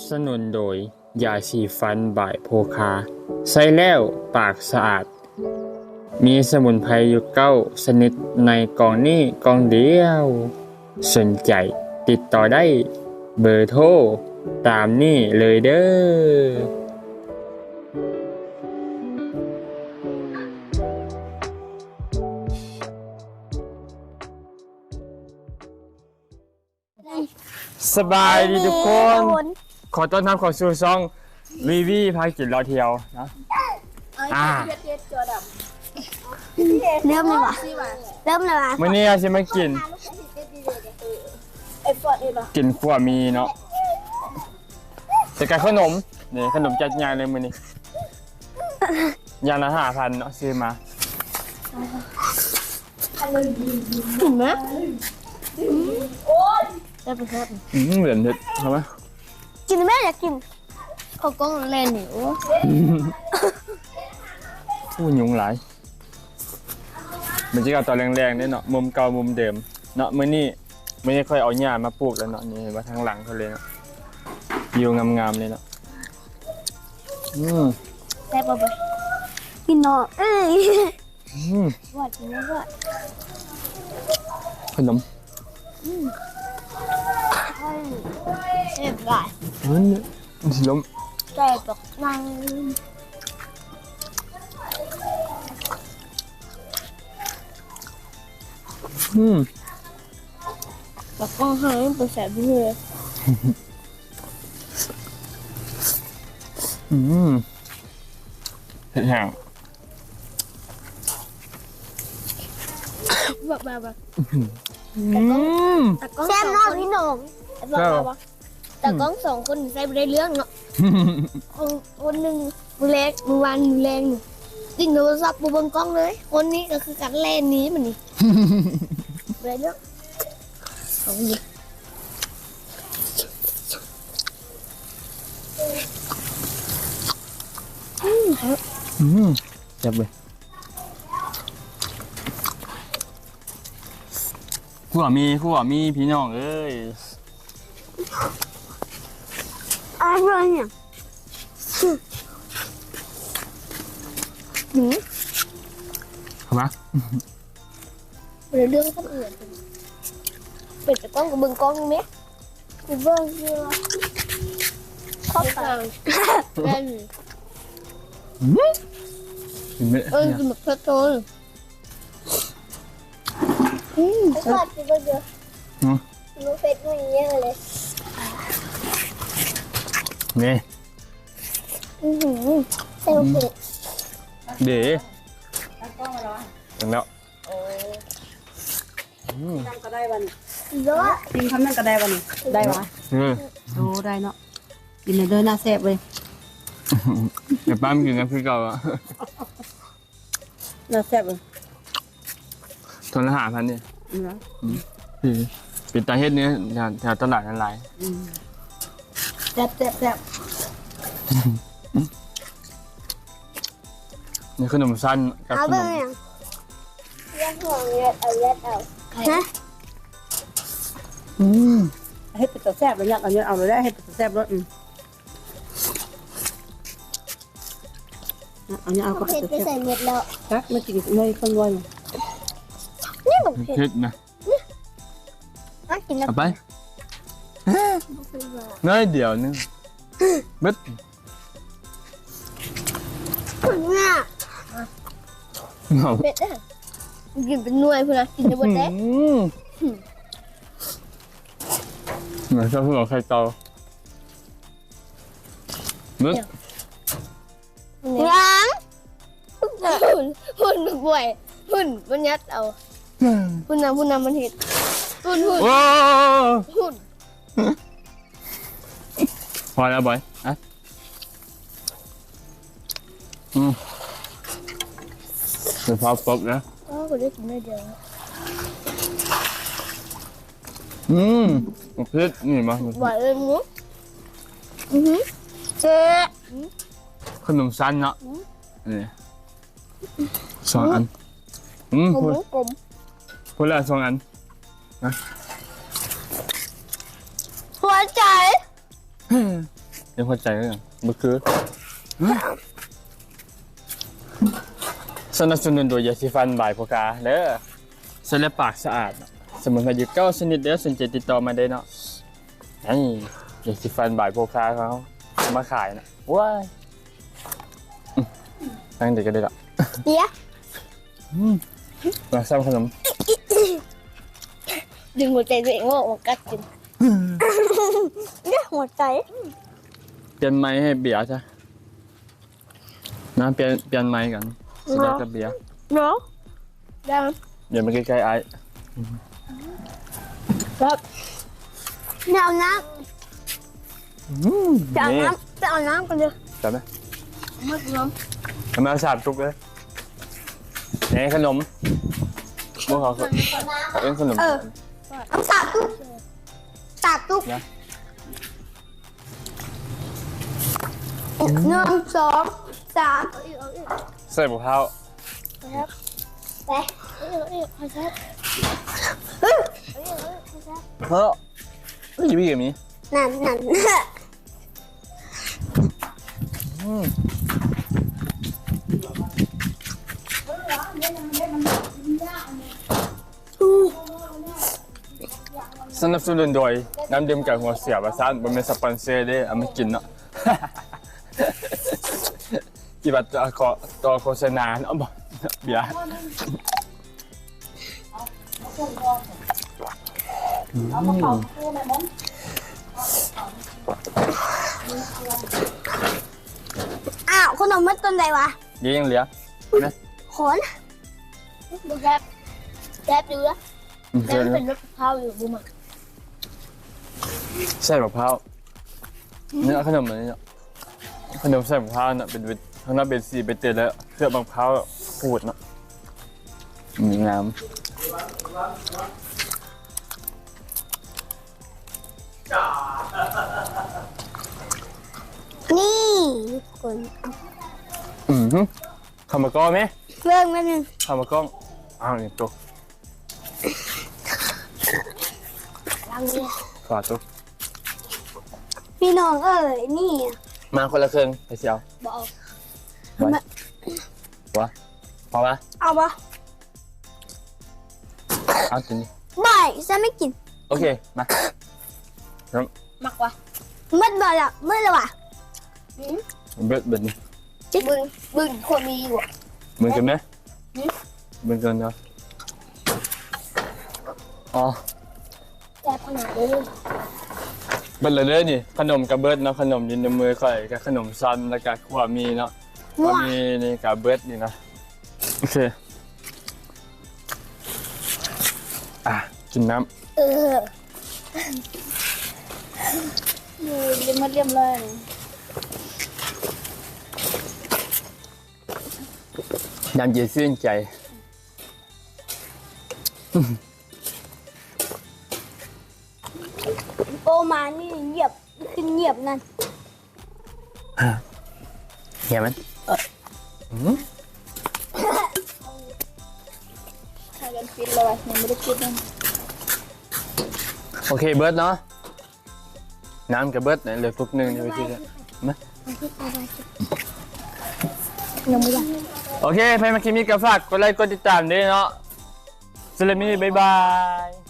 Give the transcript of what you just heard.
ສະໜູນໂດຍ ຢາສີຟັນບາຍໂພຄາ ໃຊ້ແລ້ວປາກສະອາດ ມີສະໝຸນໄພຢູ່ເກົ້າຊະນິດໃນກ່ອງນີ້ກ່ອງດຽວ. ສົນໃຈຕິດຕໍ່ໄດ້ເບີໂທຕາມນີ້ເລີຍເດີ້. ສະບາຍດີທຸກຄົນ ຂໍຕ້ອນຮັບເຂົ້າສູ່ຊ່ອງ ວີວີພາກິນເລາະທ່ຽວເນາະ. ອ່າ ເລີ່ມແລ້ວຫວາ? ເລີ່ມແລ້ວຫວາ? ມື້ນີ້ເຮົາຊິມາກິນ ກິນຂົ້ວໝີ່ເນາະ ແລ້ວກະຂະໜົມ. ນີ້ຂະໜົມຈັດໃຫຍ່ເລີຍມື້ນີ້ ຢ່າງລະຫ້າພັນເນາະ ຊື້ມາ. ກິນໄໝ? ແຊບບໍ່ແຊບ? ອືມ ເດືອນເຮັດ ເອົາມາ ກິນໄໝ? ຢາກກິນ ເຂົ້າກ້ອງແລ່ນນີ້. ໂອ້ ໂອ້ ຍຸງຫຼາຍ. ບັນຍາກາດຕອນແລງໆເດ້ເນາະ ມຸມເກົ່າມຸມເດີມເນາະ. ມື້ນີ້ ມື້ນີ້ຂ້ອຍເອົາຫຍ້າມາປູກແລ້ວເນາະ. ນີ້ເຫັນບໍ່ ທາງຫຼັງເພິ່ນເລີຍເນາະ ວິວງາມໆເລີຍເນາະ. ອືມ ແຊບບໍ່? ພີ່ນ້ອງເອີຍ. ອືມ ຫວານ ກິນແລ້ວຫວານ. ຂະໜົມ. ອືມ ແຊບຫຼາຍ. ອືມ ມັນຊິລົ້ມ. ແຊບບັກນາງ. ອືມ ບັກກ້ອງເຮົາໄປໃສ່ເບິ່ງເລີຍ. ອືມ ເຮັດຫຍັງ? ບອກວ່າ ອືມ ຕາກ້ອງ ຕາກ້ອງ ແຊບເນາະ ສອງຄົນ ພີ່ນ້ອງ. ບອກວ່າ ຕາກ້ອງສອງຄົນໃຊ້ບໍ່ໄດ້ເລື່ອງເນາະ. ຄົນ ຄົນໜຶ່ງມື້ແລງ ມື້ວານ ມື້ແລງນີ້ຫຼິ້ນໂທລະສັບ ບໍ່ເບິ່ງກ້ອງເລີຍ. ຄົນນີ້ກໍຄືກັນ ແລ່ນໜີມັນນີ້ ບໍ່ໄດ້ເລື່ອງ. ອືມ ແຊບເວີຍ. ຂົ້ວໝີ່ ຂົ້ວໝີ່ ພີ່ນ້ອງເອີຍ. ອະໄລຫຍັງ? ເຂົ້າມາ ບໍ່ໄດ້ເລື່ອງຄົນອື່ນ. ເປັນຕາກ້ອງກໍເບິ່ງກ້ອງແດ່. ໄປເບິ່ງຢູ່ ເຂົ້າໄປ. ອືມ ກິນເລີຍ. ເອີ ກິນໝາກເຜັດໂທ. ອືມ ໄປກ່ອນ ກິນເບິ່ງຢູ່. ຫືມ ກິນໝາກເຜັດໜ້ອຍດຽວເລີຍ. ນີ້ ອືຫື ໃສ່ໝາກເຜັດ. ເດ້ ເບິ່ງແລ້ວ. ໂອ້ ອືມ ກິນນຳກໍໄດ້ບັດນີ້. ເນາະ ກິນຄຳນັ້ນກໍໄດ້ບັດນີ້. ໄດ້ຫວາ? ເອີ ໂອ້ ໄດ້ເນາະ. ກິນເດີ ໜ້າແຊບເວີຍ. ແຕ່ປ້າມັນກິນນຳຄືເກົ່າອະ. ໜ້າແຊບເວີຍ. ຖົງລະຫ້າພັນເດ້. ເນາະ ອືມ ເປັນຕາເຮັດນີ້ ແຖວ ແຖວຕະຫຼາດນັ້ນຫຼາຍ. ອືມ ແຊບໆໆ. ນີ້ຂະໜົມຊັ້ນກັບຂະໜົມ ເອົາເບິ່ງຫຍັງ? ເຮັດຫົວເຮັດເອົາ ເຮັດເອົາ. ຮະ? ອືມ ເຮັດເປັນຕາແຊບເລີຍ. ຍັດເອົາ ຍັດເອົາເລີຍ. ເຮັດເປັນຕາແຊບໂລດ. ອືມ ເອົາ ຍັດເອົາກ່ອນ. ເຮັດໄປໃສ່ເໝິດແລ້ວ. ຈັກ ມາກິນໜ້ອຍຄົນວ່າ. ນີ້ບັກເຜັດ ເຜັດນະ. ມາກິນນຳ ເອົາໄປ ໜ້ອຍດຽວໜຶ່ງ ເບິດ. ເຜັດເດ້ ກິນເປັນໜ່ວຍພຸ້ນນະ ກິນໄດ້ເບິດເດ້. ອືມ ຊອບເຂົ້າໄຂ່ເຕົາ ເບິດ. ຫຍັງ? ຫຸ້ນ ຫຸ້ນບັກບວຍ ຫຸ້ນມັນຍັດເອົາ. ຫຸ້ນນະ ຫຸ້ນນະ ມັນເຮັດ ຫຸ້ນ ຫຸ້ນ ໂອ້ ຫຸ້ນ. ພໍແລ້ວບອຍ ອະ. ອືມ ເປັນພາບປົບນະ. ອໍ ກໍໄດ້ກິນໜ້ອຍດຽວ. ອືມ ໝາກເຜັດນີ້ມາ ຫວານເລີຍ. ອືຫື ແຊບ. ຂະໜົມຊັ້ນເນາະ. ອືມ ນີ້ ສອງອັນ. ອືມ ຜົມ ຜົມ ຄົນລະສອງອັນນະ. ຫົວໃຈ. ເປັນຫົວໃຈເລີຍ ບໍ່ຄື. ສະໜັບສະໜູນໂດຍຢາສີຟັນບາຍໂພຄາເດີ ໃຊ້ແລ້ວປາກສະອາດ ສະໝຸນໄພຢູ່ເກົ້າຊະນິດເດີ ສົນໃຈຕິດຕໍ່ມາໄດ້ເນາະ. ນີ້ຢາສີຟັນບາຍໂພຄາເຂົາເອົາມາຂາຍນະ. ວ້າຍ ອືມ ນັ່ງເດັກກໍໄດ້ລະ ເບຍ ອືມ ມາຊ້ຳຂະໜົມ ດຶງຫົວໃຈຕົວເອງອອກມາກັດກິນ ເດ້ຫົວໃຈ ປ່ຽນໄມໃຫ້ເບຍຊະ. ນະ ປ່ຽນ ປ່ຽນໄມກັນ ສະດອກກັບເບຍ ເນາະ ໄດ້ ດຽວມາໃກ້ໆອ້າຍ ແບບ ແນວນະ ອືມ ຈະເອົານ້ຳ ນີ້ ຈະເອົານ້ຳກັນເດີ ຈັບໄດ້ ໝົດລວມ ເອົາມາສາມຕຸກເລີຍ. ນີ້ຂະໜົມ ບໍ່ ເຂົາ ເຂົາເອີ້ນຂະໜົມ ເອີ ເອົາສາມຕຸກ ສາມຕຸກນະ. ໜຶ່ງ ສອງ ສາມ ເອົາອີກ ເອົາອີກ ໃສ່ບັກພ້າວ ໄປ ເອົາອີກ ເອົາອີກ ເອົາອີກ ເອົາອີກ ເອົາອີກ ເອົາອີກ ເອີ ຢູ່ອີກມີ ນັ້ນ ນັ້ນ ອືມ ສະໜັບສະໜູນໂດຍນ້ຳດື່ມກາຫົວເສຍວ່າຊັ້ນ ບໍ່ແມ່ນສະປອນເຊີເດ້ ເອົາມາກິນເນາະ ຄິດວ່າຈະຂໍຕໍ່ໂຄສະນາເນາະ ບໍ່ ເບຍ ອືມ ອ້າວ ຂະໜົມໝົດຕອນໃດວະ? ເດ ຍັງເຫຼືອ ເຫັນໄໝ? ໂຫນ ບໍ່ແຊບ ແຊບຢູ່ເດີ ອືມ ແຕ່ມັນເປັນລົດບັກພ້າວຢູ່ ບໍ່ມັກ ໃສ່ບັກພ້າວ ເນື້ອຂະໜົມອັນນີ້ເນາະ ຂະໜົມໃສ່ບັກພ້າວເນາະ ເປັນວິດ ທາງນອກເປັນສີເປັນເຕັດ ແລ້ວເຄືອບບັກພ້າວຂູດເນາະ ອືມ ງາມ. ນີ້ທຸກຄົນ ອືມ ເຂົ້າມາກ່ອນແມ ເບິ່ງແປັບໜຶ່ງ ເຂົ້າມາກ່ອນ ອ້າວ ນີ້ຕົກ ລ້າງມື ຂວາຕົກ ພີ່ນ້ອງເອີຍ ນີ້ ມາຄົນລະເຄິ່ງ ໃຜຊິເອົາ? ບໍ່ເອົາ ບໍ່ ບໍ່ ເອົາບໍ່? ເອົາຕົວນີ້ ບໍ່ ຊັ້ນບໍ່ກິນ ໂອເຄ ມາ ມັກວະ ໝົດບໍ່ລະ ໝົດແລ້ວວະ ອືມ ເບິດ ເບິດນີ້ ເບິ່ງ ເບິ່ງຄົນມີຢູ່ ເບິ່ງກັນແມ ຫືມ ເບິ່ງກັນເນາະ ອໍ ແຊບຂະໜາດເລີຍ ເບິດແລ້ວເດີນີ້ ຂະໜົມກະເບິດເນາະ ຂະໜົມຢູ່ໃນມືຂ້ອຍກະຂະໜົມຊັ້ນ ແລ້ວກະຂົ້ວໝີ່ເນາະ ຂົ້ວໝີ່ນີ້ກະເບິດນີ້ນະ ໂອເຄ ອ່ະ ກິນນ້ຳ ເອີ ຢູ່ ກິນໝົດລຽບຮ້ອຍ ນ້ຳເຢັນຊື່ນໃຈ. ໂອມານີ້ຫຽບ ຂຶ້ນຫຽບນັ້ນ ຫຽບມັນ ອືມ ພາກັນປິດແລ້ວວະ ຍັງບໍ່ໄດ້ປິດນຳ. ໂອເຄ ເບິດເນາະ. ນ້ຳກະເບິດ ເຫຼືອຕຸກໜຶ່ງ ມາ ຍັງບໍ່ໄດ້ ໂອເຄ ໃຜມັກຄລິບນີ້ກະຝາກກົດໄລກົດຕິດຕາມເດ້ເນາະ ສຳລັບມື້ນີ້ ບາຍບາຍ.